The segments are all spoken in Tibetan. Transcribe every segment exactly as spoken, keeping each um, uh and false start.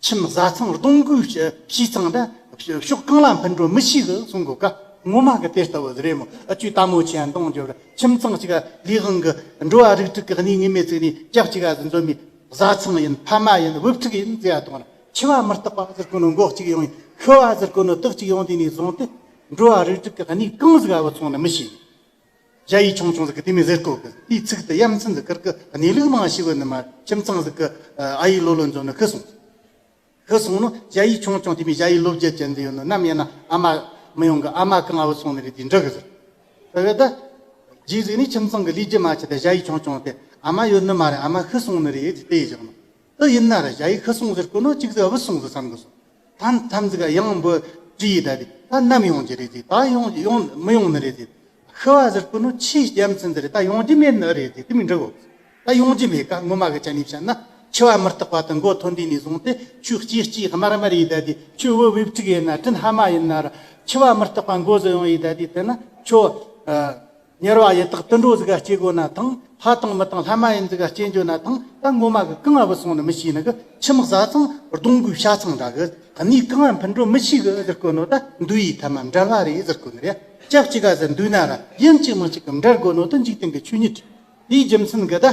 ཁྱིམ་བཟའ་ཚང་གདུང་རྒྱུད་བྱས་ཚང་ད་ཕྱོགས་གང་ལ་འཕུར་འགྲོ་མི་ཤེས་གི་གསུང་གོ་ཀ། ངོ་མ་གི་དེ་ལྟ་བུ་རེད་མོ། ཨ་ཅུ་ལྟ་མོ་ཆེ་ཡང་གདུང་འཇོག་ར། ཁྱིམ་ཚང་གཅིག་ལས་དབང་གི་འགྲོ་བ་རིགས་དྲུག་གི་གནས་ངེས་མེད་ཚིག་ནས་ཀྱག་གཅིག་ག་ཟིན་འཛོམས་མི་བཟའ་ཚང་ཡིན། ཕ་མ་ཡིན། བུ་ཕྲུག་ཡིན་ཟེར་ཡ་དང་། འཆི་བ་མི་རྟག་པ་ཟེར་གོ་ནོ་མགོ་གཅིག་ཡོང་ཡིན། ཤི་བ་ཟེར་གོ་ནོ་དག་གཅིག་ཡོང་དུས་ནས་བཟུང་སྟེ། འགྲོ་བ་རིགས་དྲུག་གི་གནས་གང་ཟིག་ག་བུད་སོང་ནི་མི་ཤེས། ཞ་ཡི་ཆུང་ཆུང་ཟིག་གི་དེ་མོ་ཟེར་གོ་གི། དེའི་ཚིག་དེ་ཡ་མཚན་ཟིག་ཀིར་གི་གནས་ལུགས་མང་ཞིག་བུད་ནི་མ། ཁྱིམ་ཚང་ཟིག་གི་ཨ་ཡེ་ལོ་ལོན་འཛོམས་ནི་ཤི་སོང་། ཤི་སོང་ནོ་ཞ་ཡི་ཆུང་ཆུང་དེ་མོ་ཞ་ཡི་ལོ་བརྒྱད་ཅན་དེ་ཡོད་ནོ། ནམ་ཡིན་ན་ཨ་མ་མི་ཡོང་གི། ཨ་མ་གང་ང་བུད་སོང་ནི་རེད། དེ་འདྲ་གི་ཟེར། དེ་བས་ད་རྗེས་ཟིག་ནས་ཁྱིམ་ཚང་གི་ལས་རྒྱུ་མ་ཆད་དེ་ཞ་ཡི་ཆུང་ཆུང་དེ་ཨ་མ་ཡོད་ནི་མ་རེད། ཨ་མ་ཤི་སོང་ནི་རེད་དེ་བཞག་ནོ། དེ་ཡིན་ན་ར་ཞ་ཡི་ཤི་སོང་ཟེར་གོ་ནོ་གཅིག་ཟིག་བུད་སོང་ཟིག་བསམ་གི་སོང་། ཐམ་ཐམ་ཟིག་ཡང་བུ་བྲིས་ཡི་ད་དེ་ད་ནམ་ཡོང་རྒྱུ་རེད་དེ། ད་ཡོང་ཡོང་མི་ཡོང་ནི་རེད་དེ། ཤི་བ་ཟེར་གོ་ནོ་ཆེས་རྒྱུ་མཚན་ཟིག་རེད། ད་ཡོང་རྒྱུ་མེད་ནི་རེད་དེ། དེ་མོ་འདྲ་གོ། ད་ཡོང་རྒྱུ་མེད་ཀ། ངོ་མ་གི་ཆ་ནས་བཤད་ན་འཆི་བ་མི་རྟག་པ་དེ་མགོ་ཐོན་དུས་ནས་བཟུང་སྟེ་ཁྱོད་སྐྱེས་སྐྱེས་དམར་དམར་ཡི་ད་དེ། ཁྱོད་བུ་བུ་ཕྲུག་ཡིན་ན་དྲིན་ཕ་མ་ཡིན་ན་ར། འཆི་བ་མི་རྟག་པ་མགོ་ཟིག་ཡོང་ཡི་ད་དེ། དེ་ན་ཁྱོད་ཨ་དམྱལ་བ་ཡི་དྭགས་དུད་འགྲོ་ཟིག་ག་སྐྱེ་དགོས་ན་ཐང་། ཕ་དང་མི་དང་ལྷ་མ་ཡིན་ཟིག་ག་སྐྱེ་འགྱོ་ན་ཐང་། ད་ངོ་མ་གི་གང་ང་བུད་སོང་ནི་མི་ཤེས་ནི་གི། ཁྱིམ་བཟའ་ཚང་གདུང་རྒྱུད་བྱས་ཚང་འདྲ་གི་གནས་གང་ང་འཕུར་འགྲོ་མི་ཤེས་གི་ཟེར་གོ་ནོ། ད་འདུལ་བའི་ཐ་མ་འགྲེལ་བ་རེད་ཟེར་གོ་ནི་རེད། ཅག་གཅིག་ག་ཟེར་འདུལ་ན་ར་ཡིན་གཅིག་མིན་གཅིག་གི་འགྲེལ་དགོས་ནོ་དེ་འཇིག་རྟེན་གི་ཆོས་ཉིད། དེའི་རྒྱུ་མཚན་གི་ད།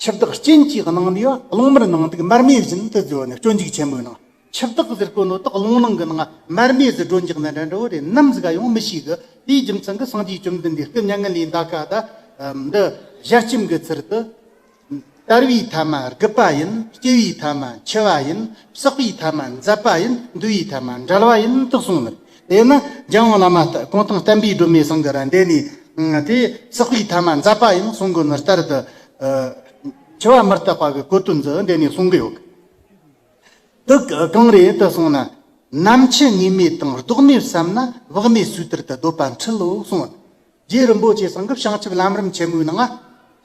འཆི་བདག་རྐྱེན་གྱིས་གནང་ནུས་པ། རླུང་མར་ནང་དུག་མར་མེ་བཞིན་དུ་བརྗོད་ནས། སྤྱོད་འཇུག་ཆེན་མོའི་ནང་། འཆི་བདག་ཟེར་གོ་ནོ་དག་རླུང་ནང་གི་ནང་མར་མེ་ཟིག་སྒྲོན་འཇགས་ན་འདྲ་འདྲ་བོ་རེད། ནམ་ཟིག་ག་ཡོང་མི་ཤེས་གི། དེའི་རྒྱུ་མཚན་གི་སངས་རྒྱས་བཅོམ་ལྡན་འདས་སྐུ་མྱ་ངན་ལས་འདའ་ཁ་ད། འདི་ཞལ་ཆེམས་གི་ཚུལ་དུ། དལ་བའི་ཐ་མ་རྒུད་པ་ཡིན། སྐྱེ་བའི་ཐ་མ་འཆི་བ་ཡིན། བསགས་པའི་ཐ་མ་མཛད་པ་ཡིན། འདུལ་བའི་ཐ་མ་འགྲེལ་བ་ཡིན་དུ་གསུངས་ནས། དེས་ན་འཇམ་དབྱངས་བླ་མ་ཀུན་སྟོང་བསྟན་པའི་སྒྲོན་མེ་ཚང་གི་ར་འདི་ནས་དེ་བསགས་པའི་ཐ་མ་མཛད་པ་ཡིན་གསུང་གི་ནི་ལྟར་དུ། འཆི་བ་མི་རྟག་པ་གི་གོ་དོན་འདི་འདི་ནས་གསུང་གི་ཡོད་གི། དེ་གང་རེད་དུ་གསུངས་ན། ནམ་འཆི་ངེས་མེད་དང་ལྡོག་མེད་བསམ་ན། བག་མེད་སུའི་དུར་དུ་སྡོད་པ་འཁྲུལ་ལོ་གསུངས། རྗེ་རིན་པོ་ཆེ་ཚང་གི་བྱང་ཆུབ་ལམ་རིམ་ཆེན་མོའི་ནང་ང་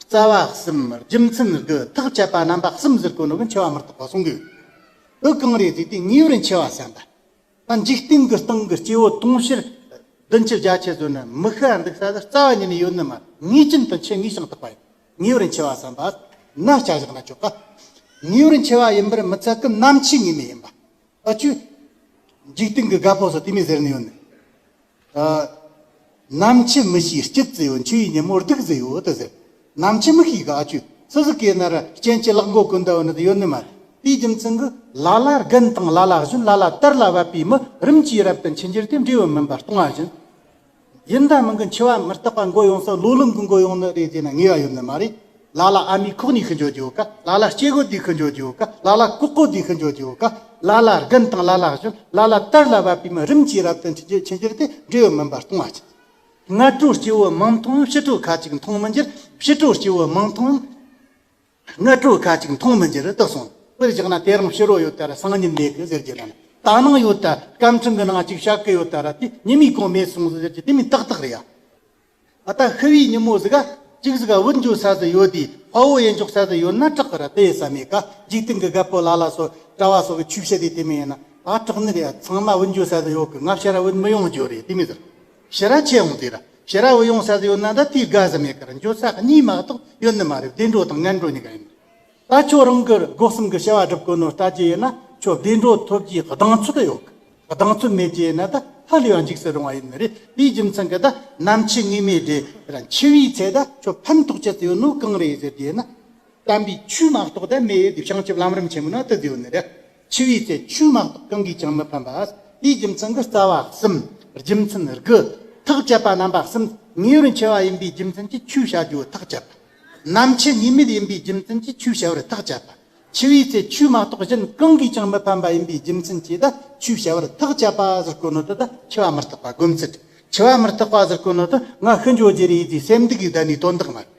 རྩ་བ་གསུམ། རྒྱུ་མཚན་དགུ། ཐག་བཅད་པ་རྣམ་པ་གསུམ་ཟེར་གོ་ནོ་གི་འཆི་བ་མི་རྟག་པ་གསུང་གི་ཡོད། དེ་གང་རེད་ཟེར་དུས་ངེས་པར་འཆི་བ་བསམ་པ། ད་འཇིག་རྟེན་གྱི་སྟེང་གི་སྐྱེ་བོ་དུང་ཕྱུར་བདུན་ཅུ་བརྒྱད་ཅུ་ཟོན་ན་མི་ཤི་བ་འདུག་ས་ཟིག་རྩ་བ་ཉིད་ནས་ཡོད་ནི་མ། ངེས་ཅན་དུ་འཆི་ངེས་ཤིང་རྟག་པ་ཡིན། ངེས་པར་འཆི་བ་བསམ་པ་ན་སྐྱ་བཞག་ན་ཆོག་ག། ངེས་པར་འཆི་བ་ཡིན་པར་མི་ཚད་ཀི། ནམ་འཆི་ངེས་མེད་ཡིན་པ། ཨ་ཅུ། འཇིག་རྟེན་གྱི་རྒད་པོ་ཚོ་དེ་མོ་ཟེར་ནི་ཡོད་ནི། ཨ། ནམ་འཆི་མི་ཤེས་སྐྱིད་ཟེར་ཡོད། འཆི་བའི་ཉིན་མོ་སྡུག་ཟེར་ཡོད་དུ་ཟེར། ནམ་འཆི་མི་ཤེས་གི། ཨ་ཅུ། སུ་ཟིག་གིས་ན་ར་སྐྱེ་འཆི་ལག་མགོ་ཀུན་ཟླ་བོ་ནི་ཡོད་ནི་མ། དེའི་རྒྱུ་མཚན་གི་ལ་ལ་རྒན་དང་ལ་ལ་གཞོན། ལ་ལ་དར་ལ་བབས་པའི་མི། རིམ་གྱིས་རབ་ཏུ་འཆི་འགྱུར་ཏེ། འབྲས་བུ་སྨིན་པ་སྟོང་བ་བཞིན། ཡིན་ད་མིན་གི་འཆི་བ་མི་རྟག་པ་མགོ་ཡོང་ས་ལོ་ལོན་གི་མགོ་ཡོང་ནི་རེད་ཟེར་ན་ངེས་པ་ཡོད་ནི་མ་རེད། ལ་ལ་ཨ་མའི་ཁོག་ནས་ཤི་འགྱོ་རྒྱུ་ཡོད་ཀ། ལ་ལ་སྐྱེ་དགོས་དུས་ཤི་འགྱོ་རྒྱུ་ཡོད་ཀ། ལ་ལ་ལྐོག་གོ་དུས་ཤི་འགྱོ་རྒྱུ་ཡོད་ཀ། ལ་ལ་རྒན་དང་ལ་ལ་གཞོན། ལ་ལ་དར་ལ་བབས་པའི་མི། རིམ་གྱིས་རབ་ཏུ་འཆི་འགྱུར་ཏེ། འབྲས་བུ་སྨིན་པ་སྟོང་བ་ཅན། སྔ་དྲོ་སྐྱེ་བོ་མང་མཐོང་། ཕྱི་དྲོ་ཁ་ཅིག་མཐོང་མི་འགྱུར། ཕྱི་དྲོ་སྐྱེ་བོ་མང་མཐོང་། སྔ་དྲོ་ཁ་ཅིག་མཐོང་མི་འགྱུར་དུ་གསུངས། དཔེར་བཞག་ན་དེ་རིང་ཕྱི་དྲོ་ཡོད་ད་ར་སང་ཉིན་མེད་གི་ཟེར་རྒྱུ་ན། ད་ནངས་ཡོད་ད་སྐར་ཕྲེང་གི་ནང་ཅིག་བཞག་གི་ཡོད་ད་ར། དེ་ཉི་མའི་གོང་མེད་སོང་ཟེར་རྒྱུ་དེ་མིན་ཏག་ཏག་རེད་ཡ། ཨ་ད་ཤི་བའི་ཉིན་མོ་ཟིག་ག་ཅིག་ཟིག་ག་བུད་འགྱོ་ས་ཟིག་ཡོད་དེ། དཔའ་བོ་ཡེ་འཇོག་ས་ཟིག་ཡོད་ན་དྲག་གི་ར། དེ་ཡེ་ས་མེད་ཀ། འཇིག་རྟེན་གི་རྒད་པོ་ལ་ལ་སོ་གྲྭ་བ་སོ་གི་ཆོས་བཤད་དེ་དེ་མིན་ཡིན་ན། ཨ་དྲག་ནི་རེད་ཡ། ཚང་མ་བུད་འགྱོ་ས་ཟིག་ཡོད་གི། ང་ཕྱིར་ར་བུད་མི་ཡོང་རྒྱུ་རེད། དེ་མིན་ཟེར། ཕྱིར་ར་ཆེ་ཡོང་དེ་ར། ཕྱིར་ར་བུད་ཡོང་ས་ཟིག་ཡོད་ན་ད་དེའི་དགའ་ས་མེད་གི་ར། འགྱོ་ས་གཉིས་མ་གཏོགས་ཡོད་ནི་མ་རེད། བདེ་འགྲོ་དང་ངན་འགྲོ་གཉིས་ཀ་ཡིན། ད་ཁྱོད་རང་གི་སྒོ་གསུམ་གི་བྱ་བ་སྒྲུབ་གོ་ནོ་ལྟ་རྒྱུ་ཡིན་ན། ཁྱོད་བདེ་འགྲོ་ཐོབ་རྒྱུའི་གདེང་ཚོད་ཡོད་གི། གདེང་ཚོད་མེད་རྒྱུ་ཡིན་ན་ད་ཧ་ལས་པ་འཇིགས་སུ་རུང་བ་ཡིན་ནི་རེད། དེའི་རྒྱུ་མཚན་གི་ད་ནམ་འཆི་ངེས་མེད་དེ་ར། འཆི་བའི་ཚེ་ད་ཁྱོད་ཕན་ཐོགས་ཅི་ཡོད་ནོ་གང་རེད་ཟེར་རྒྱུ་ཡིན་ན། དམ་པའི་ཆོས་མ་གཏོགས་ད་མེད་དེ། བྱང་ཆུབ་ལམ་རིམ་ཆེན་མོ་ན་དེ་ཡོད་ནི་རེད། འཆི་བའི་ཚེ་ཆོས་མ་གཏོགས་གང་གིས་ཀྱང་མི་ཕན་པ། དེའི་རྒྱུ་མཚན་གི་རྩ་བ་གསུམ། རྒྱུ་མཚན་དགུ། ཐག་བཅད་པ་རྣམ་པ་གསུམ། ངེས་པར་འཆི་བ་ཡིན་པའི་རྒྱུ་མཚན་གྱིས་ཆོས་བྱ་རྒྱུ་ཐག་བཅད་པ། ནམ་འཆི་ངེས་མེད་ཡིན་པའི་རྒྱུ་མཚན་གྱིས་ཆོས་བྱ་བར་ཐག་བཅད་པ། འཆི་བའི་ཚེ་ཆོས་མ་གཏོགས་གཞན་གང་གིས་ཀྱང་མི་ཕན་པ་ཡིན་པའི་རྒྱུ་མཚན་གྱིས་ད་ཆོས་བྱ་བར་ཐག་བཅད་པ་ཟེར་གོ་ནོ་དེ་ད་འཆི་བ་མི་རྟག་པ་སྒོམ་ཚུལ། འཆི་བ་མི་རྟག་པ་ཟེར་གོ་ནོ་དེ་ང་ཤི་འགྱོ་རྒྱུ་རེད་ཟེར་སེམས་སྡུག་གིས་བསྡད་ནས་དོན་དག་མ་རེད།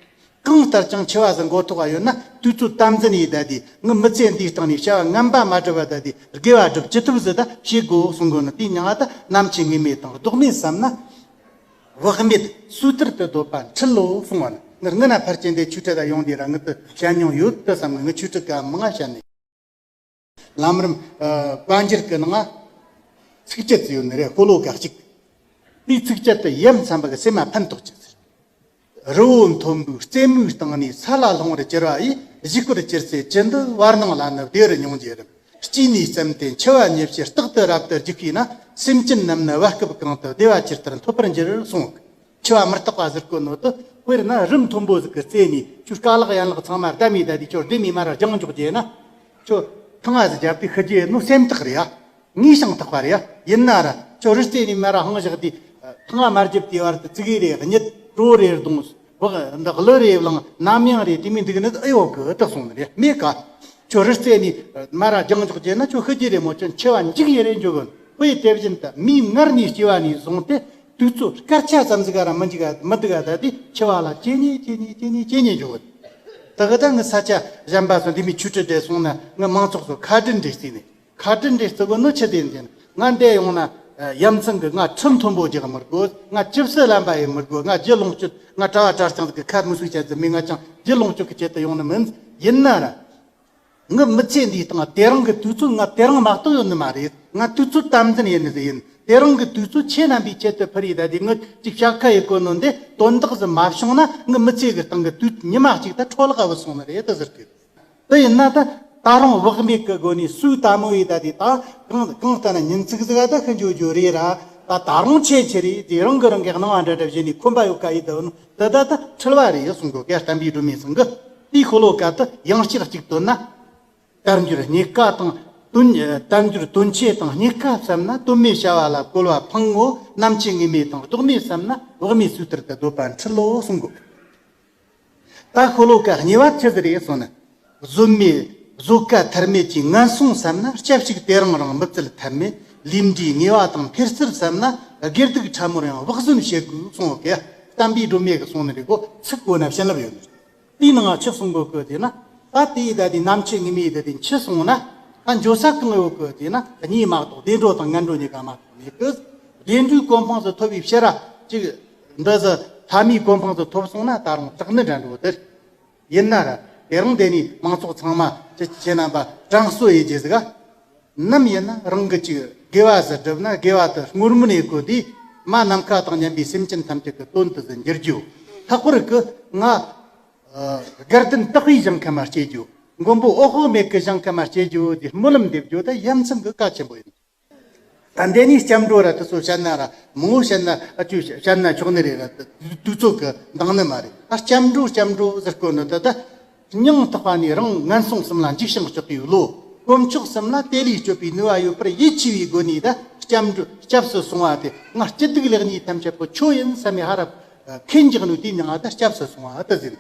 གང་ལྟར་ཀྱང་འཆི་བ་ཟེར་མགོ་ཐོག་ག་ཡོད་ན། དུས་ཚོད་དམ་འཛིན་ཡེ་བསྡད་དེ། ངི་མི་ཚེ་འདིའི་སྟེང་ནས་བྱ་བ་ངན་པ་མ་སྒྲུབ་པ་བསྡད་དེ། དགེ་བ་སྒྲུབ་ཅི་ཐུབ་ཟིག་ད་བྱེད་དགོས་གསུང་གོ་ནི། དེའི་མྱིང་ང་ད་ནམ་འཆི་ངེས་མེད་དང་ལྡོག་མེད་བསམ་ན། བག་མེད་སོའི་དུར་དུ་སྡོད་པ་འཁྲུལ་ལོ་གསུང་བ་ནི། ངི་སྔ་ན་ཕལ་ཆེར་འདི་ཆོས་ཁྲིད་ལ་ཡོང་དུས་ར་ངི་དེ་བཤད་མྱོང་ཡོད་དུ་བསམ་གི། ངི་ཆོས་ཁྲིད་ག་མང་ང་བཤད་ནི། ལམ་རིམ་ཨ་བཀའ་འགྱུར་གི་ནང་ང་ཚིགས་བཅད་ཅིག་ཡོད་ནི་རེད། སྤོ་ལོ་ག་གཅིག། དེའི་ཚིགས་བཅད་དེ་ཡ་མཚན་པ་གི་སེམས་མ་ཕན་ཐོགས་ཅིག་ཟེར། རི་བོ་མཐོན་པོའི་རྩེ་མོའི་སྟེང་ནས། ས་ལ་ལྷུང་བར་གྱུར་པ་ཡིས། གཞིག་སྐོར་ཅིར་ཚེ་ཅི་འདི་བར་སྣང་ལ་ནི་བདེ་བར་མྱོང་རྒྱུ་རེད། སྐྱེས་ནས་བརྩམས་ཏེ་འཆི་བ་ཉེ་ཕྱིར་རྟག་ཏུ་རབ་ཏུ་རྒྱུག་པས་ན། སེམས་ཅན་རྣམས་ནི་བར་སྐབས་གང་དུ་བདེ་བ་ཇི་ལྟར་འཐོབ་པར་འགྱུར་གསུངས། འཆི་བ་མི་རྟག་པ་ཟེར་གོ་ནོ་དུ། དཔེར་ན་རི་མཐོན་པོ་ཟིག་གི་རྩེ་ནས་ཁྱོད་རྐང་ལག་ཡན་ལག་ཚང་མ་བསྡམས་མི་ད་དེ་ཁྱོད་བདེ་མི་མ་ར་རྒྱང་འཇོག་རྒྱུ་ན། ཁྱོད་ཐང་ང་ཟིག་རྒྱབ་དེ་ཤི་རྒྱུ་ནོ་སེམས་ཐག་རེད་ཡ། ངེས་ཤིང་ཐག་པ་རེད་ཡ། ཡིན་ན་ར་ཁྱོད་རི་རྩེ་ནས་མ་ར་ཧང་བཞག་དེ། ཐང་ང་མ་རྒྱབ་དེ་བར་དུ་ཙི་གེ་རེ་གཉིད། གྲོ་རེ་རྡུང་། བག་འདི་གླུ་རེ་བླངས། ནམ་ཡང་རེ་དེ་མི་འདུག་ནི་ཨེ་ཡོད་གི་ཨེ་སོང་ནི་རེད་མེད་ཀ། ཁྱོད་རི་རྩེ་ནས་མ་ར་རྒྱང་འཇོག་རྒྱུ་ན་ཁྱོད་ཤི་རྒྱུ་རེད་མོ། ཁྱོད་འཆི་བ་འཇིག་ཡེ་རེ་འཇོག་གི། དཔེ་དེ་བཞིན་དུ་མིའི་མངལ་ནས་སྐྱེ་བ་ནས་བཟུང་སྟེ་དུས་ཚོད་སྐར་ཆ་ཙམ་ཟིག་ག་ར་མི་འཇིག་ག་མི་འདུག་ག་ད་དེ་འཆི་བ་ལ་སྐྱེ་ནས་སྐྱེ་ནས་སྐྱེ་ནས་སྐྱེ་ནས་འཇོག་གི། དེ་གི་ད་ངི་ས་ཆ་གཞན་པ་སོང་འདི་མི་ཆོས་ཁྲིད་དེ་སོང་ན་ངི་མང་ཚོགས་སུ་ཁ་དྲིན་རེ་རྩིས་ནས། ཁ་དྲིན་རེ་རྩི་གོ་ནོ་ཆི་དེ་ཡིན། ང་འདས་ཡོང་ན་ཡ་མཚན་གི་ང་ཁྲིམས་མཐོན་པོ་རྒྱག་མི་དགོས། ང་ཅི་བསད་ལམ་པ་ཡེ་མི་དགོས། ང་རྒྱུ་ལོངས་སྤྱོད་ང་གྲྭ་བ་གྲྭ་རྐྱང་གི་ཁ་མི་སུས་བྱ་ཟི་མི་ང་ཅང་རྒྱུ་ལོངས་སྤྱོད་གི་ཆེད་དུ་ཡོང་ནི་མིན། ཡིན་ན་ར་ངི་མི་ཚེ་འདིའི་སྟེང་དེ་རིང་གི་དུས་ཚོད་ང་དེ་རིང་མ་གཏོགས་ཡོད་ནི་མ་རེད། ང་དུས་ཚོད་དམ་འཛིན་ཡེ་ནི་ཟི་ཡིན། དེ་རིང་གི་དུས་ཚོད་ཁྱེད་རྣམ་པའི་ཆེད་དུ་ཕུལ་ཡི་ད་དེ་ངི་ཅིག་ཞག་ཁ་ཡེ་གོ་ནོ་འདི་དོན་དག་ཟི་མ་བྱུང་ན་ངི་མི་ཚེ་གི་སྟེང་གི་དུས་ཉི་མ་གཅིག་ད་འཕྲོ་བརླག་བུད་སོང་ནི་རེད་ད་ཟེར་གི། དེ་ཡིན་ན་ད་ད་རུང་བག་མེད་ཀྱི་སྒོ་ནས་སུས་ལྟ་མོ་ཡི་ད་དེ་ད་གང་གང་ལྟ་ན་ཉིན་ཚིག་ཟིག་ད་ཤི་འཇོ་འཇོ་རེད་ར། ད་ད་རུང་ཆེ་ཆེ་རེད་དེ་རང་གི་རང་གི་སྣང་བ་འདྲ་འདྲ་བཞིན་ནས་ཁོམ་པ་ཡོད་ཀ་ཡི་ད་འོ་ནོ་ད་ད་ད་ཁྲིལ་བ་རེད་ཡོད་གསུང་གོ་ག་བསྟན་པའི་སྒྲོན་མེ་ཚང་གི། དེའི་ཤོ་ལོ་ཀ་ད་ཡང་བསྐྱར་གཅིག་བཏོན་ན། དལ་འབྱོར་རྙེད་དཀའ་དང་དོན། དལ་འབྱོར་དོན་ཆེ་དང་རྙེད་དཀའ་བསམ་ན། དོན་མེད་བྱ་བ་ལ་བཀོལ་བ་ཕངས་ངོ་། ནམ་འཆི་ངེས་མེད་དང་ལྡོག་མེད་བསམ་ན། བག་མེད་སུས་ལྟར་དུ་འདོད་པ་འཁྲིལ་ལོ་གསུང་གོ། ད་ཤོ་ལོ་ཀ་གཉིས་པ་ཆི་ཟིག་རེད་གསུངས་ན། བཟོད་མེད་བཟོད་དཀའ་ཐར་མེད་ཀྱི་ངན་སོང་བསམ་ན། སྐྱབས་ཤིག་དེ་རིང་རང་མི་བཙལ་ཐབས་མེད། ལས་འབྲས་ངེས་པ་དང་འཕེལ་རྩལ་བསམ་ན། དགེ་སྡིག་ཕྲ་མོར་ཡང་བག་ཟོན་བྱེད་དགོས་གསུངས་ཡོད་ཀི། བསྟན་པའི་སྒྲོན་མེ་གི་གསུང་ནི་རེད་གོ། ཚིག་གོ་ན་བྱིན་རླབས་ཡོད་ནི། དེའི་ནང་ང་ཆི་གསུང་གོ་གི་ཟེར་ན། ད་དེའི་ད་དེ་ནམ་འཆི་ངེས་མེད་ད་དེ་འཆི་སོང་ན། ད་འགྱོ་ས་གང་ཡོད་གི་ཟེར་ན། གཉིས་མ་གཏོགས་བདེ་འགྲོ་དང་ངན་འགྲོ་གཉིས་ཀ་མ་གཏོགས་མེད་གི། བདེ་འགྲོའི་གོ་འཕང་སུ་ཐོབ་པའི་ཕྱིར་ར་ཅིག་འདི་ཟི་ལྷ་མིའི་གོ་འཕང་སུ་ཐོབ་སོང་ན་ད་རུང་དྲག་ནི་འདྲ་འགྲོ་དེ། ཡིན་ན་ར་དེ་རིང་འདི་ནས་མང་ཚོགས་ཚང་མ་ཅི་ཁྱེད་རྣམ་པ་དྲང་གསོ་ཡེ་རྒྱུ་ཟིག་ག། ནམ་ཡིན་ན་རང་གི་ཅིག་དགེ་བ་ཟིག་བསྒྲུབ་ན་དགེ་བ་དེ་སྔོན་མ་ནས་གོ་དུས་མ་ནམ་མཁའ་དང་མཉམ་པའི་སེམས་ཅན་ཐམས་ཅད་ཀྱི་དོན་དུ་ཟིག་འགྱུར་རྒྱུ། ལྷག་པར་གི་ང་དགའ་ལྡན་དག་པའི་ཞིང་ཁམས་མ་སྐྱེ་རྒྱུ། མགོན་པོ་འོད་དཔག་མེད་ཀྱི་ཞིང་ཁམས་མ་སྐྱེ་རྒྱུ་དེ་སྨོན་ལམ་འདེབས་རྒྱུ་དེ་ཡ་མཚན་གི་གལ་ཆེན་པོ་ཡིན། ད་འདི་ནས་སྐྱབས་འགྲོ་ར་དེ་ཚོ་བཤད་ན་ར་མང་བོ་བཤད་ན་ཨ་ཅུ་བཤད་ན་ཆོག་ནི་རེད་ར། དུས་ཚོད་གི་འདང་ནི་མ་རེད། ཨ་སྐྱབས་འགྲོ་སྐྱབས་འགྲོ་ཟེར་གོ་ནི་དེ་ད། སྙིང་ཐག་པ་ནས་རང་ངན་སོང་གསུམ་ལ་འཇིགས་ཤིང་སྐྲག་པའི་བློ། དཀོན་མཆོག་གསུམ་ལ་དེ་ལས་སྐྱོབ་པའི་ནུས་པ་ཡོད་པར་ཡིད་ཆེས་པའི་སྒོ་ནས་ད་སྐྱབས་འགྲོ་སྐྱབས་སུ་སོང་བ་དེ་ང་སྐྱིད་སྡུག་ལེགས་ཉེས་ཐམས་ཅད་པོ་ཁྱོད་ཡིན་བསམ་ནས་ཧ་ར་ཁས་འཇིགས་ནུས་དེའི་མྱིང་ང་ད་སྐྱབས་སུ་སོང་བ་དེ་ཟེར།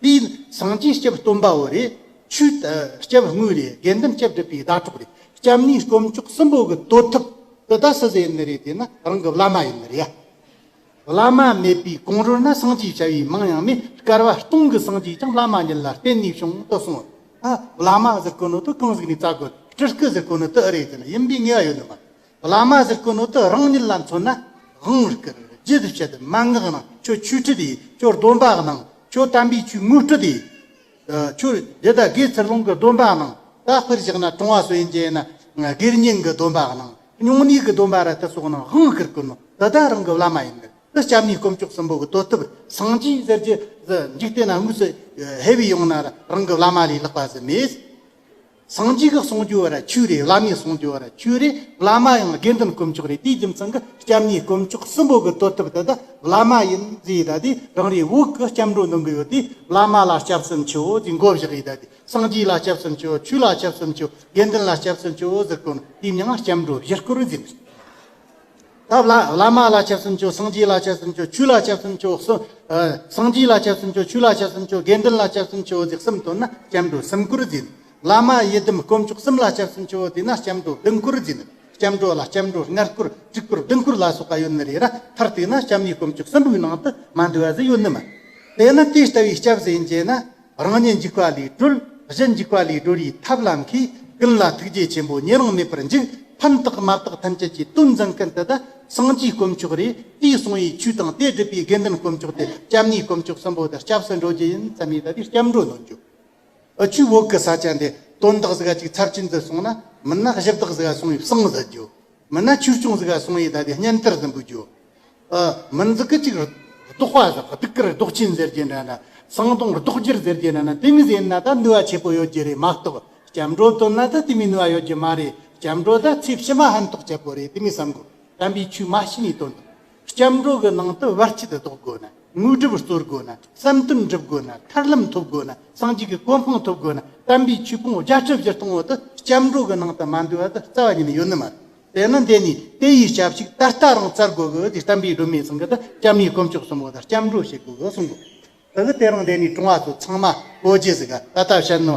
དེའི་སངས་རྒྱས་སྐྱབས་སྟོན་པ་བོ་རེད། ཆོས་སྐྱབས་དངོས་རེད། དགེ་འདུན་སྐྱབས་སྒྲུབ་པའི་ཟླ་གྲོགས་རེད། སྐྱབས་གནས་དཀོན་མཆོག་གསུམ་པོ་གི་དོ་ཐུབ་དེ་ད་སུ་ཟིག་ཡིན་ནི་རེད་དེ་ན་རང་གི་བླ་མ་ཡིན་ནི་རེད་ཡ། བླ་མ་མེད་པའི་གོང་རོལ་ན་སངས་རྒྱས་བྱ་བའི་མིང་ཡང་མེད། བསྐལ་པ་སྟོང་གི་སངས་རྒྱས་ཀྱང་བླ་མ་ཉིད་ལ་བརྟེན་ནས་བྱུང་དུ་གསུངས། ཨ་བླ་མ་ཟེར་གོ་ནོ་དེ་གང་ཟིག་ནས་བཙལ་དགོས། སྤྲུལ་སྐུ་ཟེར་གོ་ནོ་དེ་ཨེ་རེད་ཟེར་ན་ཡིན་པའི་ངེས་པ་ཡོད་ནི་མ་རེད། བླ་མ་ཟེར་གོ་ནོ་དེ་རང་ཉིད་ལ་མཚོན་ན་དབང་བསྐུར་རྒྱུད་བཤད་མན་ངག་གནང་། ཁྱོད་ཆོས་ཁྲིད་དེ་ཁྱོད་སྡོམ་པ་གནང་། ཁྱོད་དམ་པའི་ཆོས་ངོ་སྤྲོད་དེ། ཁྱོད་རྒྱུད་དགེ་ཚུལ་སློང་གི་སྡོམ་པ་གནང་། ད་དཔེར་བཞག་ན་གྲོང་བ་སུ་ཡིན་གྱི་ཡིན་ན་དགེ་བསྙེན་གྱི་སྡོམ་པ་གནང་། སྨྱུང་གནས་ཀྱི་སྡོམ་པ་ར་དེ་སོགས་གནང་། དབང་བསྐུར་དགོས་ནོ་དེ་ད་རང་གི་བླ་མ་ཡིན་གི། དེ་སྐྱབས་གནས་དཀོན་མཆོག་གསུམ་པོ་གི་དོ་ཐུབ། སངས་རྒྱས་ཟེར་རྒྱུ་འཇིག་རྟེན་ན་དངོས་སུ་ཧེ་བས་ཡོང་ན་ར་རང་གི་བླ་མ་ལས་ལྷག་པ་ཟིག་མེད། སངས་རྒྱས་ཀྱིས་གསུང་རྒྱུ་བ་ར་ཆོས་རེད། བླ་མས་གསུང་རྒྱུ་བ་ར་ཆོས་རེད། བླ་མ་ཡང་དགེ་འདུན་དཀོན་མཆོག་རེད། དེའི་རྒྱུ་མཚན་གྱིས་སྐྱབས་གནས་དཀོན་མཆོག་གསུམ་པོ་གི་དོ་ཐུབ་དེ་ད་བླ་མ་ཡིན་ཟེར། ད་དེ་རང་རེ་བོད་ཀྱི་སྐྱབས་འགྲོ་འདོན་གི་ཡོད་དེ། བླ་མ་ལ་སྐྱབས་སུ་མཆིའོ་ཟེར་མགོ་བཞག་ཡི། ད་དེ་སངས་རྒྱས་ལ་སྐྱབས་སུ་མཆིའོ། ཆོས་ལ་སྐྱབས་སུ་མཆིའོ། དགེ་འདུན་ལ་སྐྱབས་སུ་མཆིའོ་ཟེར་གོ་ནོ་དེའི་མིང་ང་སྐྱབས་འགྲོ་བཞི་སྐོར་ཟེར། ད་བླ་བླ་མ་ལ་སྐྱབས་སུ་མཆིའོ། སངས་རྒྱས་ལ་སྐྱབས་སུ་མཆིའོ། ཆོས་ལ་སྐྱབས་སུ་མཆིའོ། སུ་ཨ་སངས་རྒྱས་ལ་སྐྱབས་སུ་མཆིའོ། ཆོས་ལ་སྐྱབས་སུ་མཆིའོ། དགེ་འདུན་ལ་སྐྱབས་སུ་མཆིའོ་ཟེར་གསུམ་བཏོན་ན་སྐྱབས་འགྲོ་གསུམ་སྐོར་ཟེར། བླ་མ་ཡི་དམ་དཀོན་མཆོག་གསུམ་ལ་སྐྱབས་སུ་མཆིའོ་ཟེར་ན་སྐྱབས་འགྲོ་བདུན་སྐོར་ཟེར། སྐྱབས་འགྲོ་ལ་སྐྱབས་འགྲོ་ལྔ་སྐོར་དྲུག་སྐོར་བདུན་སྐོར་ལ་སོགས་པ་ཡོད་ནི་རེད་ར། མཐར་གཏུགས་ན་སྐྱབས་གནས་དཀོན་མཆོག་གསུམ་པོའི་ནང་དུ་མ་འདུ་བ་ཟིག་ཡོད་ནི་མ། དེས་ན་དེ་ལྟ་བུའི་སྐྱབས་ཟེར་གྱི་ན། རང་ཉིད་འཇིགས་པ་ལས་སྒྲོལ། གཞན་འཇིགས་པ་ལས་སྒྲོལ་བའི་ཐབས་ལ་མཁས། ཀུན་ལ་ཐུགས་རྗེ་ཆེན་པོ་ཉེ་རིང་མེད་པར་འཇུག། ཕན་བཏགས་མ་བཏགས་ཐམས་ཅད་ཀྱི་དོན་མཛད་མཁན་དེ་ད་སངས་རྒྱས་དཀོན་མཆོག་རེད། དེས་གསུངས་པའི་ཆོས་དང་དེ་སྒྲུབ་པའི་དགེ་འདུན་དཀོན་མཆོག་དེ་སྐྱབས་གནས་དཀོན་མཆོག་གསུམ་པོ་དེ་སྐྱབས་སུ་འགྲོ་རྒྱུ་ཡིན་བསམ་ཡས་ད་དེ་སྐྱབས་འགྲོ་འདོན་རྒྱུ། ཨ་ཆོས་བོད་ཀྱི་ས་ཆ་འདི་དོན་དག་ཟིག་ག་ཅིག་ཚབས་ཆེན་དུ་སོང་ན་མིན་ན་གཞི་བདག་ཟིག་ག་སོང་བའི་བསང་ཟ་རྒྱུ། མིན་ན་ཆོས་སྐྱོང་ཟིག་ག་སོང་བའི་ད་དེ་གཉེན་དར་ཟིག་འབུལ་རྒྱུ། ཨ་མིན་ཟིག་གི་ཅིག་ ལྡོག་པ་ཟེར། གདུགས་དཀར་མདོག་ཅན་ཟེར་གྱི་འདྲ་ན། སང་གདོང་ལྡོག་འགྱུར་ཟེར་གྱི་འདྲ་ན། དེ་མོ་ཟིག་ཡིན་ན་ད་ནུས་པ་ཆེ་པོ་ཡོད་རྒྱུ་རེད་མ་གཏོགས། སྐྱབས་འགྲོ་བཏོན་ན་ད་དེ་མོ་ནུས་པ་ཡོད་རྒྱུ་མ་རེད། སྐྱབས་འགྲོ་ད་ཚེ་ཕྱི་མ་ཕན་ཐོགས་ཆེ་པོ་རེད། དེ་མོ་བསམ་དགོས། དམ་པའི་ཆོས་མ་ཤེས་ནས་བཏོན་དང་། སྐྱབས་འགྲོ་གི་ནང་དུ་བར་ཆད་ཟློག་དགོས་ན། དངོས་གྲུབ་སྩོལ་དགོས་ན། བསམ་དོན་འགྲུབ་དགོས་ན། ཐར་ལམ་ཐོབ་དགོས་ན། སངས་རྒྱས་ཀྱི་གོ་འཕང་ཐོབ་དགོས་ན། དམ་པའི་ཆོས་ཕུང་བརྒྱ་ཁྲི་བཞི་སྟོང་བོ་དེ་སྐྱབས་འགྲོ་གི་ནང་དུ་མ་འདུས་པ་དེ་རྩ་བ་ཉིད་ནས་ཡོད་ནི་མ་རེད། དེས་ན་འདི་ནི་དེ་ཡི་སྐྱབས་ཤིག་ད་ལྟ་རང་བཙལ་དགོས་གི། དེ་བསྟན་པའི་སྒྲོན་མེ་ཚང་གི་ད་སྐྱབས་གནས་དཀོན་མཆོག་གསུམ་པོ་ད་སྐྱབས་འགྲོ་བྱེད་དགོས་གི་གསུང་གི། ད་གི་དེ་རིང་འདི་ནས་གྲོང་བ་ཚོ་ཚང་མ་གོ་རྒྱུ་ཟིག་ག་ད་ལྟ་བཤད་ནོ།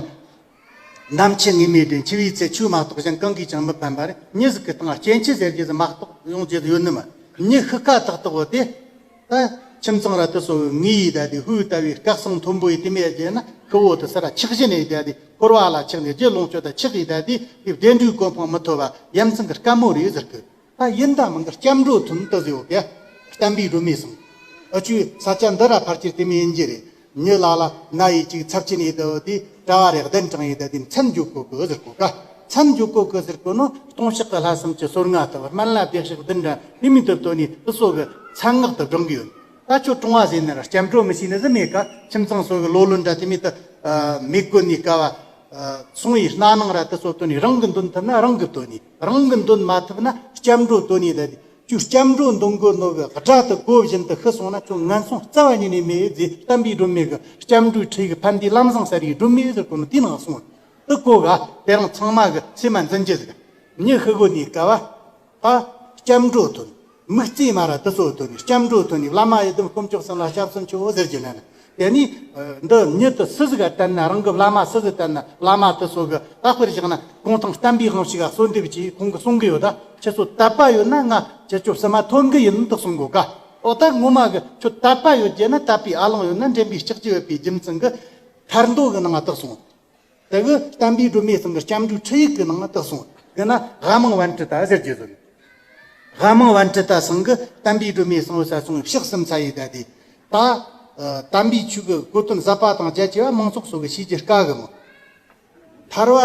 ནམ་འཆི་ངེས་མེད་དྲན། འཆི་བའི་ཚེ་ཆོས་མ་གཏོགས་གཞན་གང་གིས་ཀྱང་མི་ཕན་པ་རེད། མྱི་ཟིག་གི་སྟེང་སྐྱེ་འཆི་ཟེར་རྒྱུ་ཟིག་མ་གཏོགས་ཡོང་རྒྱུ་ཟིག་ཡོད་ནི་མ། མྱི་ཤི་ཁ་ཏག་ཏག་བོ་དེ། ད་ཁྱིམ་ཚང་ར་དེ་ཚོ་གི་ངུ་ཡི་ད་དེ་ཧུ་ལྟ་བུའི་སྐད་གསང་མཐོན་པོ་ཡི་དེ་མེད་རྒྱུ་ན། ཁུ་བོ་དེ་ས་ར་ཆགས་བཞིན་ནས་ད་དེ་འཁོར་བ་ལ་ཆགས་ནས་རྒྱུ་ལོངས་སྤྱོད་ད་ཆགས་ཡི་ད་དེ་དེ་བདེ་འགྲོའི་གོ་འཕང་མི་ཐོབ་པ་ཡ་མཚན་གི་དཀའ་མོ་རེད་ཟེར་གི། ད་ཡིན་ད་མིན་གི་སྐྱབས་འགྲོ་ཐོན་དུ་ཟེར་བ་གི། བསྟན་པའི་སྒྲོན་མེ་གསུང་། ཨ་ཆུའི་ས་ཆ་འདི་ར་ཕལ་ཆེར་དེ་མོ་ཡིན་རྒྱུ་རེད། མྱི་ལ་ལ་ན་ཡི་ཅིག་ཚབ་ཆེན་ཡི་ད་བ་དེ་གྲྭ་བ་རེ་གདན་དྲངས་ཡི་ད་དེ་མཚན་འཇོག་གོ་གི་ཟེར་གོ་ག་མཚན་འཇོག་གོ་གི་ཟེར་གོ་ནོ། སྟོང་ཕྱག་གི་ལྷ་སུམ་ཅུ་སོ་ལྔ་ལྟ་བུ་སྨན་བླ་བདེ་གཤེགས་བདུན་འདྲ་དེ་མོ་དུ་བཏོན་ནི་དེ་ཚོ་གི་མཚན་སྔགས་དུ་སྒྲུང་གི་ཡོད། ད་ཁྱོད་གྲོང་བ་ཟེར་ན་ར་སྐྱབས་འགྲོ་མི་ཤེས་ནི་ཟིག་མེད་ཀ་ཁྱིམ་ཚང་སོ་གི་ལོ་ལོན་འདྲ་དེ་མོ་དུ་མི་དགོས་ནི་ཀ་བ། སོང་ཡི་སྣ་ནང་ར་དེ་ཚོ་བཏོན་ནི། རང་གི་འདོན་ཐུབ་ན་རང་གི་བཏོན་ནི། རང་གི་འདོན་མ་ཐུབ་ན་སྐྱབས་འགྲོ་བཏོན་ནི་ད་དེ། ཁྱོད་སྐྱབས་འགྲོ་འདོན་དགོས་ནོ་གི་དགྲ་དེ་གོ་བཞིན་དུ་ཤི་སོང་ན་ཁྱོད་ངན་སོང་རྩ་བ་ཉིད་ནས་མེད་ཟེར། བསྟན་པའི་སྒྲོན་མེ་གི་སྐྱབས་འགྲོའི་ཁྲིད་ཡིག་ཕན་བདེའི་ལམ་བཟང་ཟེར་བའི་སྒྲོན་མེ་ཟེར་གོ་ནོ་དེའི་ནང་གསུངས། དེ་གོ་ག་དེ་རིང་ཚང་མ་གི་སེམས་མ་འཛིན་རྒྱུ་ཟིག་མྱི་ཤི་དགོས་ནི་ཀ་བ། ད་སྐྱབས་འགྲོ་ཐོན། མིག་རྩེ་མ་ར་དེ་ཚོ་ཐོན་ནི། སྐྱབས་འགྲོ་ཐོན་ནི། བླ་མ་ཡི་དམ་དཀོན་མཆོག་གསུམ་ལ་སྐྱབས་སུ་མཆིའོ་ཟེར་རྒྱུ་ན་ནི། དེ་ནི་འདི་མྱི་དེ་སུ་ཟིག་ག་བསྟན་ན། རང་གི་བླ་མ་སུ་ཟིག་བསྟན་ན། བླ་མ་དེ་ཚོ་གི་ད་དཔེར་བཞག་ན་གུང་ཐང་བསྟན་པའི་དབང་ཕྱུག་ག་གསོལ་འདེབས་ཀྱིས་ཁོང་གི་གསུང་གི་ཡོད། ད་ཁྱེད་ཚོ་དད་པ་ཡོད་ན་ང་ཁྱེད་ཚོ་བསམ་མ་ཐོན་གི་ཡིན་དུ་གསུང་གོ་ག་འོ་ད་ངོ་མ་གི་ཁྱོད་དད་པ་ཡོད་རྒྱུ་ན། དད་པའི་ཨ་ལོང་ཡོད་ན། འདྲེན་པའི་ལྕགས་ཀྱུ་ཡོད་པའི་རྒྱུ་མཚན་གི་ཐར་འདོད་གི་ནང་ང་དག་སོང་། དེ་གི་བསྟན་པའི་སྒྲོན་མེ་ཚང་གི་སྐྱབས་འགྲོའི་ཁྲིད་ཡིག་གི་ནང་ང་དག་སོང་། དེ་ན་དབའ་མང་པཎ་ཌི་ཏ་ཟེར་རྒྱུ་ཟིག་དབའ་མང་པཎ་ཌི་ཏ་ཚང་གི་བསྟན་པའི་སྒྲོན་མེ་གསང་བའི་ས་སོང་ཕྱག་གསུམ་ཚ་ཡི་ད་དེ། ད་དམ་པའི་ཆོས་གི་གོ་དོན་ཟབ་པ་དང་རྒྱ་ཆེ་བ་མང་ཚོགས་སོ་གི་ཤེས་རྒྱུ་དཀའ་གི་མོ། ཐར་བ་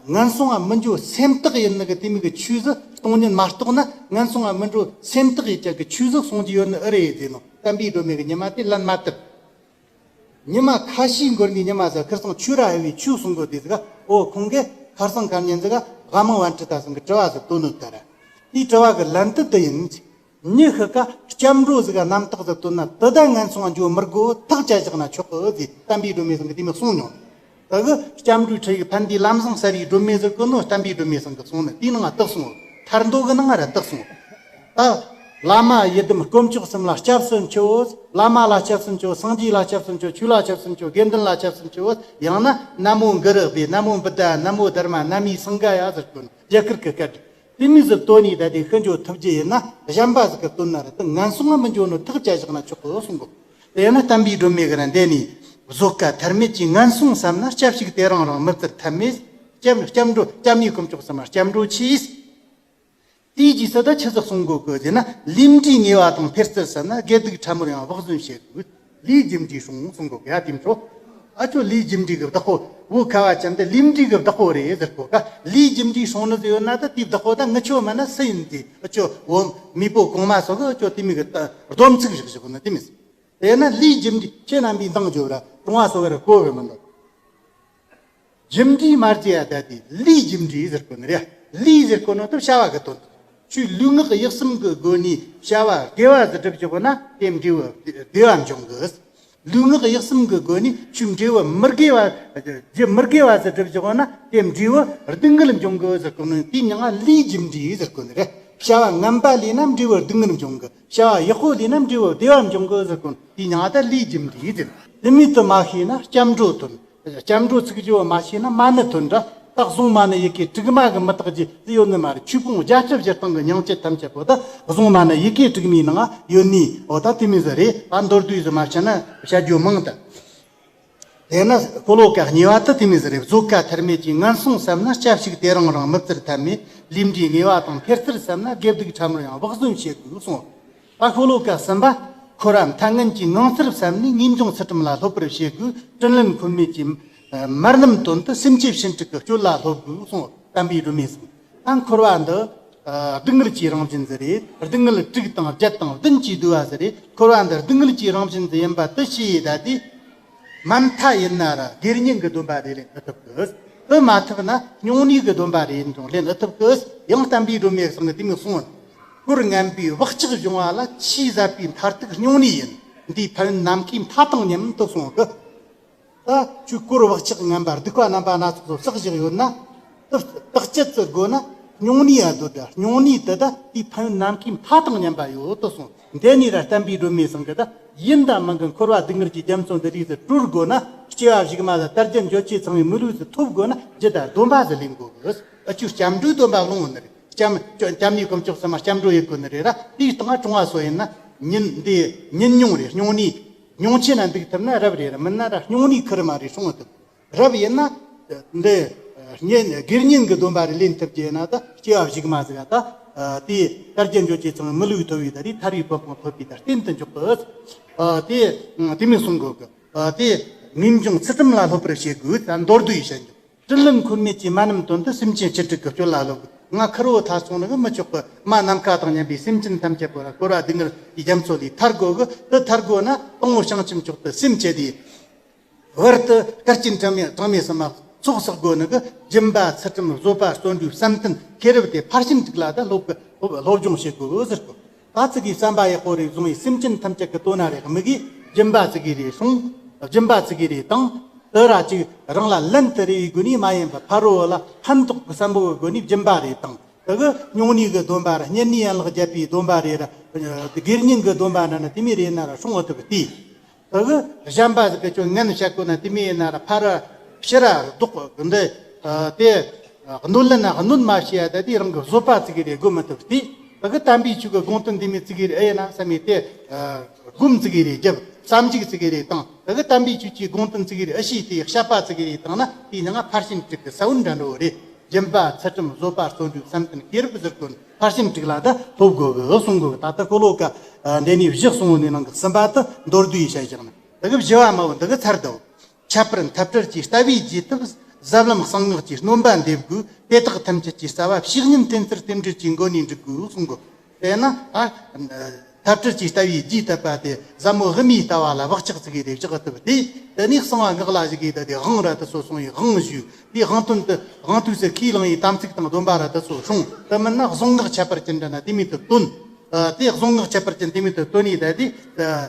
ངན་སོང་ང་མི་འགྲོ་སེམས་ཐག་ཡིན་ནི་གི་དེ་མོ་གི་ཆོས་ཟིག་སྟོང་ཉིད་མ་རྟོགས་ན་ངན་སོང་ང་མི་འགྲོ་སེམས་ཐག་ཡིན་རྒྱུ་གི་ཆོས་ཟིག་གསུང་རྒྱུ་ཡོད་ནི་ཨེ་རེད་ཟེར་ནོ། བསྟན་པའི་སྒྲོན་མེ་གི་ཉི་མ་དེ་ལན་མ་བཏབ། ཉི་མ་ཁ་ཤས་འགོར་ནས་ཉི་མ་ཟིག་ཁར་སང་ཆོས་ར་ཧེ་བའི་ཆོས་གསུང་གོ་དེ་ཟིག་ག་འོ་ཁོང་གིས་ཁར་སང་ཁ་ཉིན་ཟིག་ག་དབའ་མང་པཎ་ཌི་ཏ་ཚང་གི་དྲི་བ་ཟིག་བཏོན་ནོ་ད་ར། དེའི་དྲི་བ་གི་ལན་དེ་འདི་ཡིན། མྱི་ཤི་ཁ་སྐྱབས་འགྲོ་ཟིག་ག་རྣམ་རྟོག་ཟིག་བཏོན་ན་དེ་ད་ངན་སོང་ང་འགྲོ་མི་དགོས། ཐག་བཅད་བཞག་ན་ཆོག་གི་ཟེར། བསྟན་པའི་སྒྲོན་མེ་ཚང་གི་དེ་མོ་གསུངས་མྱོང་། ད་གི་སྐྱབས་འགྲོའི་ཁྲིད་ཡིག་ཕན་བདེའི་ལམ་བཟང་ཟེར་བའི་སྒྲོན་མེ་ཟིག་གི་ནོ། བསྟན་པའི་སྒྲོན་མེ་ཚང་གི་གསུངས་ནི་དེའི་ནང་ང་དག་སོང་། ཐར་འདོད་གི་ནང་ང་ར་དག་སོང་། ད་བླ་མ་ཡི་དམ་དཀོན་མཆོག་གསུམ་ལ་སྐྱབས་སུ་མཆིའོ། བླ་མ་ལ་སྐྱབས་སུ་མཆིའོ། སངས་རྒྱས་ལ་སྐྱབས་སུ་མཆིའོ། ཆོས་ལ་སྐྱབས་སུ་མཆིའོ། དགེ་འདུན་ལ་སྐྱབས་སུ་མཆིའོ། ཡང་ན་ན་མོ་གུ་རུ་བྷེ། ན་མོ་བུདྡྷ། ན་མོ་དྷརྨ། ན་མི་སངྒྷ་ཡ་ཟེར་གོ་ནི་རྒྱ་གར་གི་སྐད། དེ་མོ་ཟིག་བཏོན་ནི་ད་དེ་ཤི་འགྲོ་ཐུབ་རྒྱུ་ཡིན་ན། གཞན་པ་ཟིག་གི་བཏོན་ན་ར་དེ་ངན་སོང་ང་མི་འགྲོ་ནོ་ཐག་བཅད་བཞག་ན་ཆོག་གི་གསུང་གོ། དེ་ཡིན་ན་བསྟན་པའི་སྒྲོན་མེ་གི་ར་འདི་ནི། བཟོད་དཀའ་ཐར་མེད་ཀྱི། ངན་སོང་བསམ་ན་སྐྱབས་ཤིག་དེ་རང་རང་མི་བཙལ་ཐབས་མེད། སྐྱབས་སྐྱབས་འགྲོ་སྐྱབས་གནས་དཀོན་མཆོག་གསུམ་ལ་སྐྱབས་འགྲོ་ཆེ། དེའི་རྗེས་སུ་ད་ཆི་ཟིག་གསུང་གོ་གི་ཟེར་ན། ལུས་འབྲས་ངེས་པ་དང་འཕེལ་རྩལ་བསམ་ན། དགེ་སྡིག་ཕྲ་མོར་ཡང་བག་ཟོན་བྱེད་དགོས། ལས་རྒྱུ་འབྲས་སྲུང་གསུང་གོ་གི་ཡ་དེ་འཕྲོ། ཨ་ཅོ་ལས་རྒྱུ་འབྲས་གི་བདག་པོ། བོད་ཁ་བ་ཅན་དེ་ལས་འབྲས་གི་བདག་པོ་རེད་ཟེར་གོ་ག་ལས་རྒྱུ་འབྲས་སྲུང་ནི་ཟིག་ཡོད་ན་ད་དེའི་བདག་པོ་ད་ངི་ཆོ་མ་ན་སུ་ཡིན་དེ། ཨ་ཅོ་བོད་མེས་པོ་གོང་མ་སོགས་གི་ཨ་ཅོ་དེ་མོ་གི་ད་སྡོམ་ཚིག་བཞག་བཞག་ནི་དེ་མོ་ཟིག་དེས་ན་ལས་རྒྱུ་འབྲས་ཁྱེད་རྣམ་པའི་འདང་རྒྱོབ་ར་གྲོང་བ་སོགས་ར་གོ་གི་མི་འདུག་རྒྱུ་འབྲས་མ་བརྗེད་ཡ་ད་དེ་ལས་རྒྱུ་འབྲས་ཟེར་གོ་ནི་རེད། ལས་ཟེར་གོ་ནོ་དེ་བྱ་བ་གི་དོན་དུ། ཆོས་ལུས་ངག་ཡིད་གསུམ་གི་སྒོ་ནས་བྱ་བ་དགེ་བ་ཟིག་སྒྲུབ་བཞག་ན་དེ་འབྲས་བུ་བདེ་བ་འབྱུང་གི། ལུས་ངག་ཡིད་གསུམ་གི་སྒོ་ནས་ཆོས་འབྲས་བུ་མི་དགེ་བ། རྒྱུ་མི་དགེ་བ་ཟིག་སྒྲུབ་བཞག་ན་དེ་འབྲས་བུ་སྡུག་བསྔལ་འབྱུང་གི་ཟེར་གོ་ནོ་དེའི་མྱིང་ང་ལས་རྒྱུ་འབྲས་ཟེར་གོ་ནི་རེད། བྱ་བ་ངན་པ་ལས་ན་འབྲས་བུ་སྡུག་བསྔལ་འབྱུང་གི། བྱ་བ་ཡག་པོ་ལས་ན་འབྲས་བུ་བདེ་བ་འབྱུང་གི་ཟེར་གོ་ནོ་དེའི་མྱིང་ང་ད་ལས་རྒྱུ་འབྲས་ཟེར། དེ་མོ་དེ་མ་ཤེས་ན་སྐྱབས་འགྲོ་ཐོན། སྐྱབས་འགྲོ་ཚིག་བརྗོད་མ་ཤེས་ན་མ་ཎི་ཐོན་འདྲ། ད་གཟུངས་མ་ཎི་ཡི་གེ་དྲུག་མ་གི་མི་རྟག་རྒྱུ་དེ་ཡོད་ནི་མ་རེད། ཆོས་ཕུང་བརྒྱད་ཁྲི་བཞི་སྟོང་གི་སྙིང་བཅུད་ཐམས་ཅད་པོ་ད་གཟུངས་མ་ཎི་ཡི་གེ་དྲུག་མའི་ནང་ཡོད་ནི། འོ་ད་དེ་མོ་ཟིག་རེད། ད་མདོར་བསྡུས་ཟིག་མ་བཤད་ན་བཤད་རྒྱུ་མང་ད། དེས་ན་ཤོ་ལོ་ཀ་གཉིས་པ་དེ་དེ་མོ་ཟིག་རེད། བཟོད་དཀའ་ཐར་མེད་ཀྱི། ངན་སོང་བསམ་ན་སྐྱབས་ཤིག་དེ་རང་རང་མི་བཙལ་ཐབས་མེད། ལུས་འབྲས་ངེས་པ་དང་འཕེལ་རྩལ་བསམ་ན། དགེ་སྡིག་ཕྲ་མོར་ཡང་བག་ཟོན་བྱེད་དགོས་གསུངས། ད་ཤོ་ལོ་ཀ་གསུམ་པ། འཁོར་བ་མཐའ་ངན་གྱི་ངང་ཚུལ་བསམ་ནས། ངེས་འབྱུང་ཚུལ་ཁྲིམས་ལ་སློབ་པར་བྱེད་དགོས། དྲིན་ལན་ཁོམ་མེད་ཀྱི་མར་རྣམས་དོན་དུ། སེམས་བསྐྱེད་ཕྱིན་དྲུག་གི་སྤྱོད་ལ་སློབ་དགོས་གསུངས། བསྟན་པའི་སྒྲོན་མེ་གསུངས། ད་འཁོར་བ་འདི་ སྡུག་བསྔལ་གྱི་རང་བཞིན་ཟིག་རེད། སྡུག་བསྔལ་དྲུག་དང་བརྒྱད་དང་བདུན་གྱིས་བསྡུས་པ་ཟིག་རེད། འཁོར་བ་འདི་སྡུག་བསྔལ་གྱི་རང་བཞིན་ཟིག་ཡིན་པ་དེ་ཤེས་ཡི་ད་དེ། མ་མཐའ་ཡིན་ན་ར་དགེ་བསྙེན་གྱི་སྡོམ་པ་རེ་ལེན་ཨེ་ཐུབ་གི། དེ་མ་ཐུབ་ན་སྨྱུང་གནས་ཀྱི་སྡོམ་པ་རེ་ཡིན་རུང་ལེན་ཨེ་ཐུབ་གི། ཡང་བསྟན་པའི་སྒྲོན་མེ་ཚང་གིས་དེ་མོ་གསུངས། སྐོར་ངན་པའི་བག་ཆགས་སྦྱོང་བ་ལ་ཆེས་ཟབ་པའི་མཐར་ཐུག་སྨྱུང་གནས་ཡིན། འདིའི་ཕན་ཡོན་ནམ་མཁའི་མཐའ་དང་མཉམ་དུ་གསུངས་གི། ད་ཁྱོད་སྐོར་བག་ཆགས་ངན་པ་སྡིག་པ་རྣམ་པ་སྣ་ཚོགས་སུ་བསགས་བཞག་ཡོད་ན། དེ་བརྟག་དཔྱད་ཅིག་དགོས་ན་སྨྱུང་གནས་ཡ་སྡོད་དྲ། སྨྱུང་གནས་དེ་ད་དེའི་ཕན་ཡོན་ནམ་མཁའི་མཐའ་དང་མཉམ་པ་ཡོད་དོ་གསུངས། འདི་ནས་ར་བསྟན་པའི་སྒྲོན་མེ་ཚང་གིས་ད་ཡིན་དང་མིན་གྱི་འཁོར་བ་སྡུག་བསྔལ་གྱི་རྒྱ་མཚོ་འདི་རིགས་སུ་དྲོ་དགོས་ན། སྐྱེ་བ་གཞུག་མ་ལ་དལ་བརྒྱད་འབྱོར་བཅས་ཚང་བའི་མི་ལུས་སུ་ཐོབ་དགོས་ན་རྒྱུ་དང་སྡོམ་པ་ཟིག་ལེན་དགོས་གི། ཨ་ཆུ་སྐྱབས་འགྲོའི་སྡོམ་པ་བླངས་ནི་རེད། སྐྱབས་སྐྱབས་གནས་དཀོན་མཆོག་གསུམ་མ་སྐྱབས་འགྲོ་ཡེད་དགོས་ནི་རེད་ར། དེའི་སྟེང་ང་དྲུང་བ་སོ་ཡིན་ན་ཉིན་འདི་ཉིན་ཉུང་རེད། སྨྱུང་གནས་ཉུང་ཆེ་ན་འདུག་ཐུབ་ན་རབ་རེད། ར་མིན་ན་ར་སྨྱུང་གནས་ཁེར་མ་རེད་སྲུང་ཐུབ། རབ་ཡིན་ན་འདི་གཉེན་དགེ་བསྙེན་གྱི་སྡོམ་པ་རེ་ལེན་ཐུབ་ཀྱི་ཡིན་ན་ད་སྐྱེ་བ་གཞུག་མ་ཟིག་ད་དེ་དལ་བརྒྱད་འབྱོར་བཅས་ཚང་མི་ལུས་ཐོབ་པའི་ད་རེས་ཐར་པའི་གོ་འཕང་ཐོབ་པའི་ད་རྟེན་དུ་འཇོག་གི། དེ་དེ་མིན་གསུང་དགོས་གི། དེ་ངེས་འབྱུང་ཚུལ་ཁྲིམས་ལ་སློབ་པར་བྱེད་དགོས། ད་མདོར་བསྡུས་ཡིན་བཤད་འཇོག། དྲིན་ལན་ཁོལ་མེད་ཀྱི་མ་ནིང་དོན་དུ་སེམས་ཅན་བྱེ་བྲག་གི་སྤྱོད་ལ་སློབ་དགོས། ང་ཁེར་བོ་ཐར་སོང་ནི་གི་མི་ཆོག་གི། མ་ནམ་མཁའ་དང་མཉམ་པའི་སེམས་ཅན་ཐམས་ཅད་པོ་ར་འཁོར་བ་སྡུག་བསྔལ་གྱི་རྒྱ་མཚོ་ལས་ཐར་དགོས་གི། དེ་ཐར་དགོས་ན་དང་པོ་བྱང་ཆུབ་མཆོག་ཏུ་སེམས་བསྐྱེད་དེ། བར་དུ་བསྐལ་ཆེན་གྲངས་མེད་གྲངས་མེད་གསུམ་མ་ཚོགས་བསགས་དགོས་ནི་གི། སྦྱིན་པ་ཚུལ་ཁྲིམས་བཟོད་པ་བརྩོན་འགྲུས་བསམ་གཏན་ཤེས་རབ་དེ་ཕར་ཕྱིན་དྲུག་ལ་ད་སློབ་སློབ་སྦྱོང་བྱེད་དགོས་ཟེར་གོ། ད་ཙི་གི་བསམ་པ་ཡག་པོ་རེ་བཟུང་བའི་སེམས་ཅན་ཐམས་ཅད་ཀྱི་དོན་ན་རེ་དམིགས་གི། སྦྱིན་པ་ཙི་གི་རེ་སྲུང་། སྦྱིན་པ་ཙི་གི་རེ་བཏང་། དེ་ར་ཅིག་རང་ལ་ལན་དུ་རེ་བའི་སྒོ་ནས་མ་ཡིན་པར་ཕ་རོལ་ལ་ཕན་ཐོགས་ཀྱི་བསམ་བློ་གི་སྒོ་ནས་སྦྱིན་པ་རེ་བཏང་། དེ་གི་སྨྱུང་གནས་ཀྱི་སྡོམ་པ་ར་བསྙེན་གནས་ཡན་ལག་བརྒྱད་པའི་སྡོམ་པ་རེ་ར་དགེ་བསྙེན་གྱི་སྡོམ་པ་འདྲ་ན་དེ་མོ་རེ་ན་ར་སྲུང་བ་ཐུབ་སྟེ། དེ་གི་གཞན་པ་ཟིག་གི་ཅོ་ངན་བཤད་དགོས་ན་དེ་མོ་ཡིན་ན་ར་ཕ་ར་ཕྱི་ར་ལྡོག་འདི་དེ་གནོད་ལན་ན་གནོད་མ་བྱས་ཡ། ད་དེ་རང་གི་བཟོད་པ་ཙི་གི་རེ་སྒོམ་མི་ཐུབ་སྟེ། དེ་གི་དམ་པའི་ཆོས་ཀྱི་དགོངས་དོན་འདི་མོ་ཙི་གི་རེ་ཨེ་ཡིན་ན་བསམ་མེད་དེ། སྒོམ་ཙི་གི་རེ་རྒྱབ། བསམ་གཞིག་ཙི་གི་རེ་བཏང་། དེ་གི་དམ་པའི་ཆོས་ཀྱི་དགོངས་དོན་ཙི་གི་རེ་ཨེ་ཤེས་ཏེ་བཤད་པ་ཙི་གི་རེ་བཏང་ན་དེའི་ནང་ང་ཕར་ཕྱིན་དྲུག་གི་ས་བོན་འདྲ་འགྲོ་བ་རེད། སྦྱིན་པ་ཚུལ་ཁྲིམས་བཟོད་པ་བརྩོན་འགྲུས་བསམ་གཏན་ཤེས་རབ་ཟེར་དོན་ཕར་ཕྱིན་དྲུག་ལ་ད་སློབ་དགོས་གི་གསུང་དགོས་གི། ད་ལྟ་ཤོ་ལོ་ཀ་འདི་ནས་བཞི་གསུང་བོ་ནས་ནང་གི་གསུམ་པ་དེ་མདོར་བསྡུས་ཡིས་བཤད་བཞག་ནི། དེ་གི་བཞི་བ་མ་བོ་འདི་གི་ཚར་དོ། ཁྱད་པར་འཐབ་བྲལ་གྱི་ལྟ་བའི་རྒྱས་ཐབས། ཟབ་ལམ་གསང་སྔགས་ཀྱི་སྣོན་པ་འདེབས་དགོས། དེ་དག་ཐམས་ཅད་ཀྱི་རྩ་བ་བཤེས་གཉེན་བསྟེན་ཚུལ་རྟེན་འབྲེལ་གྱི་མགོ་ནས་འགྲིག་དགོས་གསུང་དགོས། དེས་ན་ཨ། འཐབ་བྲལ་གྱི་ལྟ་བའི་རྒྱས་བཏབ་པ་དེ་ཟབ་མོ་དབུ་མའི་ལྟ་བ་ལ་བག་ཆགས་ཙི་གི་རེ་བཞག་ཐུབ་སྟེ། དེ་ནས་གསང་བ་སྔགས་ལ་གཞིགས་གི་ད་དེ་དབང་ར་དེ་ཚོ་སོང་བའི་དབང་ཞུས། དེའི་དབང་དོན་དུ་དབང་དུས་སུ་ཁས་བླངས་པའི་དམ་ཚིག་དང་སྡོམ་པ་ར་དེ་ཚོ་སྲུང་། དེ་མིན་ན་གཟུངས་སྔགས་ཁྱད་པར་ཅན་འདྲ་ན་དེ་མོ་དེ་བཏོན། ཨ། དེ་གཟུངས་སྔགས་ཁྱད་པར་ཅན་དེ་མོ་དེ་བཏོན་ནས་ད་དེ་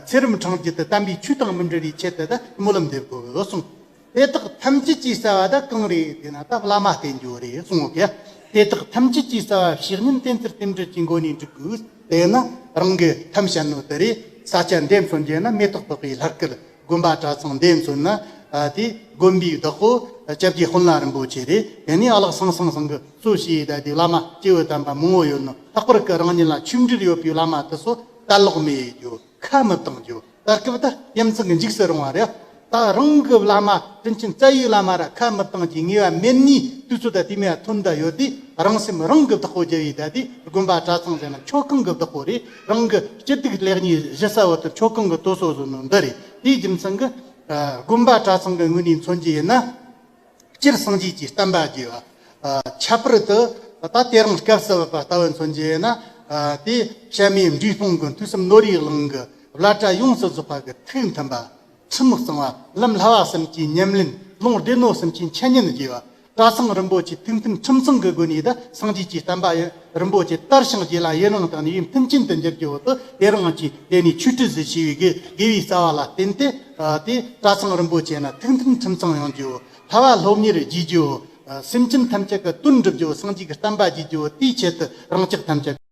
ཚེ་རབས་ཕྲེང་རྒྱུད་དུ་དམ་པའི་ཆོས་དང་མི་འབྲལ་བའི་ཆེད་དུ་ད་སྨོན་ལམ་འདེབས་དགོས་གསུངས། དེ་དག་ཐམས་ཅད་ཀྱི་རྩ་བ་ད་གང་རེད་ཟེར་ན་ད་བླ་མ་བསྟེན་རྒྱུ་རེད་གསུངས་ཡོད་གི། དེ་དག་ཐམས་ཅད་ཀྱི་རྩ་བ་བཤེས་གཉེན་བསྟེན་ཚུལ་རྟེན་འབྲེལ་གྱི་མགོ་ནས་འགྲིག་དགོས། དེས་ན་རང་གི་ཐམས་ཅད་ནོ་དེ་རེད། ས་ཆ་འདི་མཚོན་རྒྱུ་ན་མེ་ཏོག་ཕོག་པའི་ལྷ་སྐལ། དགོན་པ་གྲྭ་ཚང་འདི་མཚོན་ན། ཨ། དེ་དགོན་པའི་བདག་པོ་སྐྱབས་རྗེ་དཔོན་སློབ་རིན་པོ་ཆེ་རེད། དེ་ནས་ཨ་ལགས་ཚང་ཚང་ཚང་གི་གཙོ་བྱས་ད་དེ་བླ་མ་སྐྱེས་བུ་དམ་པ་མང་བོ་ཡོད་ནོ། ལྷག་པར་གི་རང་ཉིད་ལ་ཆོས་འབྲེལ་ཡོད་པའི་བླ་མ་དེ་ཚོ་དད་ལོག་མི་ཡེད་རྒྱུ། ཁ་མི་གཏོང་རྒྱུ། ད་སྐབས་ད་ཡ་མཚན་གྱི་འཇིགས་སུ་རུང་བ་རེད། ད་རང་གི་བླ་མ་དྲིན་ཆེན་རྩ་བའི་བླ་མ་ར་ཁ་མི་གཏོང་གི་ངེས་པ་མེད་ནི་དུས་ཚོད་ད་དེ་མོ་ཐོན་ད་ཡོད་དེ། རང་སེམས་རང་གི་བདག་པོ་རྒྱབ་ཡི་ད་དེ་དགོན་པ་གྲྭ་ཚང་ཟེར་ན་ཆོས་གང་གི་བདག་པོ་རེད། རང་གི་སྐྱིད་སྡུག་ལེགས་ཉེས་ཞི་ས་བོ་དེ་ཆོས་གང་གི་དོ་སོ་བཟོ་ནོ་འདི་རེད། དེའི་རྒྱུ་མཚན་གྱི་དགོན་པ་གྲྭ་ཚང་གི་ངོས་ནས་མཚོན་རྒྱུ་ཡིན་ན། སྤྱིར་སངས་རྒྱས་ཀྱི་བསྟན་པ་རྒྱས་པ། ཨ། ཁྱད་པར་དུ་ད་དེ་རིང་སྐབས་སུ་བབ་པ་ལྟ་བུ་མཚོན་རྒྱུ་ཡིན་ན། ཨ། དེ་བྱམས་མའི་འབྲས་སྤུངས་ཀྱི་ཐོས་བསམ་ནོར་བུའི་གླིང་གི་བླ་གྲྭ་ཡོངས་སུ་རྫོགས་པ་གི་ཐུགས་མཐུན་པ། ཁྲིམས་གཙང་བ། ལམ་བསླབ་པ་གསུམ་གྱི་ཉམས་ལེན། ལུང་སྡེ་སྣོད་གསུམ་གྱི་འཆད་ཉན་རྒྱས་པ། གྲྭ་ཚང་རིན་པོ་ཆེ་ཐུགས་མཐུན་ཁྲིམས་གཙང་གི་སྒོ་ནས་ད་སངས་རྒྱས་ཀྱི་བསྟན་པ་རིན་པོ་ཆེ་དར་ཞིང་རྒྱས་ལ་ཡུན་རིང་དང་ནི་ཡུན་མཐུན་རྐྱེན་དུ་འགྱུར་རྒྱུ་བོ་དེ་དེ་རིང་གི་དེ་ནས་ཆོས་སྲིད་ཞི་བའི་དགེ་དགེ་བའི་རྩ་བ་ལ་བརྟེན་ཏེ། ཨ། དེ་གྲྭ་ཚང་རིན་པོ་ཆེ་ན་ཐུགས་མཐུན་ཁྲིམས་གཙང་ཡོང་རྒྱུ་བོ། ལྷ་བ་སློབ་གཉེར་རྒྱས་རྒྱུ་བོ། ཨ། སེམས་ཅན་ཐམས་ཅད་ཀྱི་དོན་འགྲུབ་རྒྱུ་བོ། སངས་རྒྱས་ཀྱི་བསྟན་པ་རྒྱས་རྒྱུ་བོ། དེའི་ཆེད་དུ་རང་ཅག་ཐམས་ཅད་